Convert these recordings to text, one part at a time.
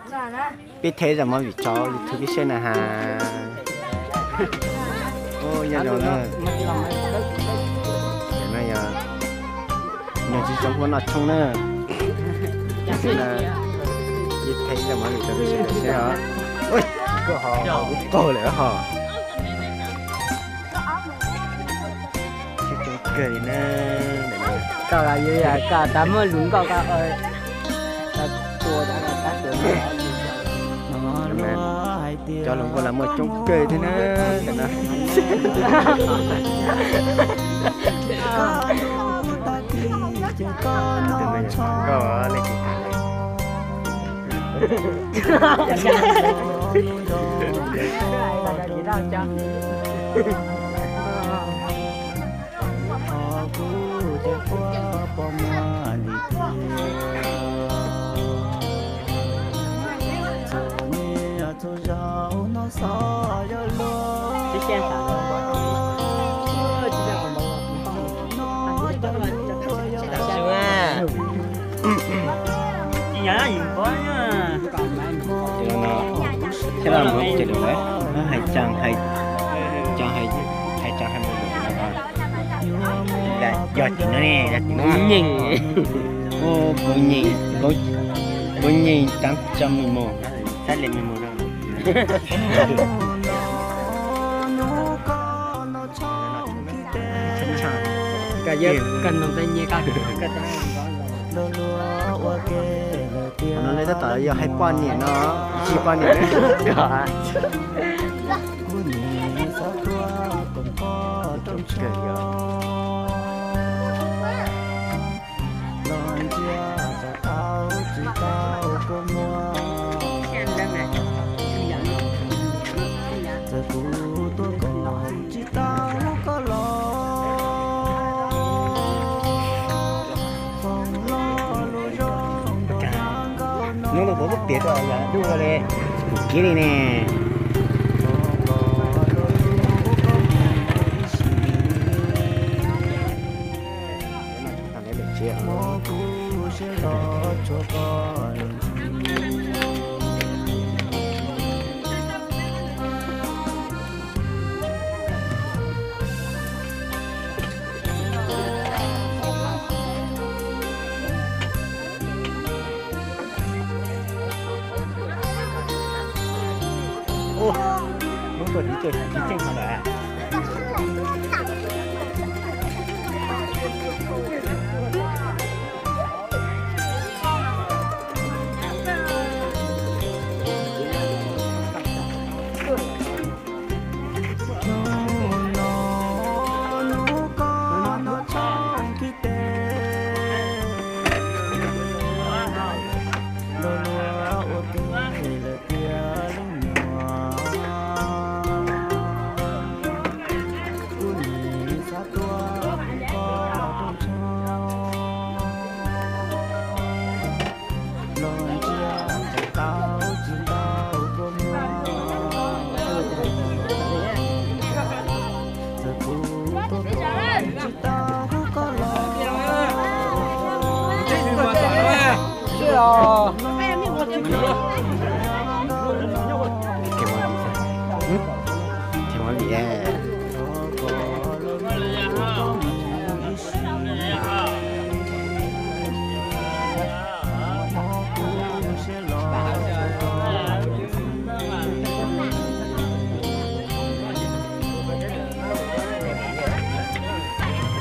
Peb thev zaum movie tso YouTube peb saib na has. Nyob zoo na. Tam no yog nyob tsis zoo ua noj tshoob na. Peb thev zaum movie tso peb sawv daws saib os. Koj ho kuv qaug lawm ho. Koj tas muaj lus nkauj koj tua tua. Cov hluas nkauj los muaj coob kawg thiab na. Koj leej twg tas? Thiab no mus ces lus lawm, hais tsaa hais, tsaa hais, hais tsaa hais mus lawm no. Yog tim no ne, yog tim no. Nyeem, kuv nyeem, kuv nyeem taav tso me mus, txhab le me mus no. No nej tab tom yog hais poj niam no, tsis poj niam. Nyob rau puas muab piav rau yam dub li, kiv li ne. Ub, lub tuaj tsis tseem tsis tseem qhov ntawd.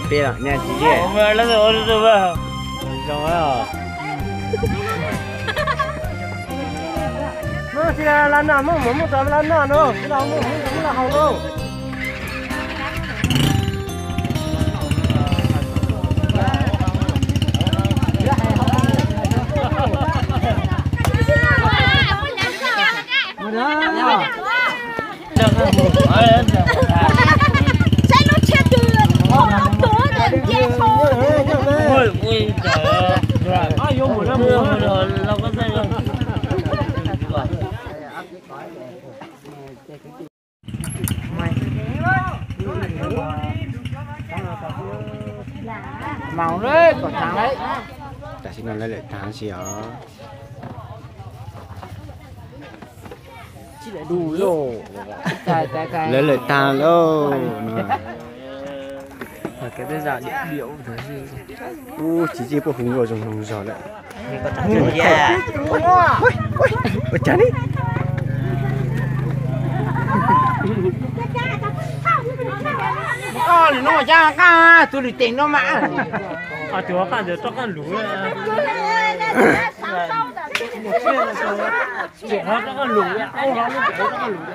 Peb los nyob tsis zoo. Muab tsis la noj, muab mus muab tau la noj no, tsis la muab mus muab la haus no. Saib lub tshiab twg, hau no tuav nce hau. Tam sim no lawv lawm tag si os. Lawv lawm tag lauj. Ub, txiv txij puab hu ua zoo zoo zog lawm. Ua cas ni? Tus lwm teem no mas. Tus qaab ntawd rov qaab lug. Rov qaab lug, rov qaab lug.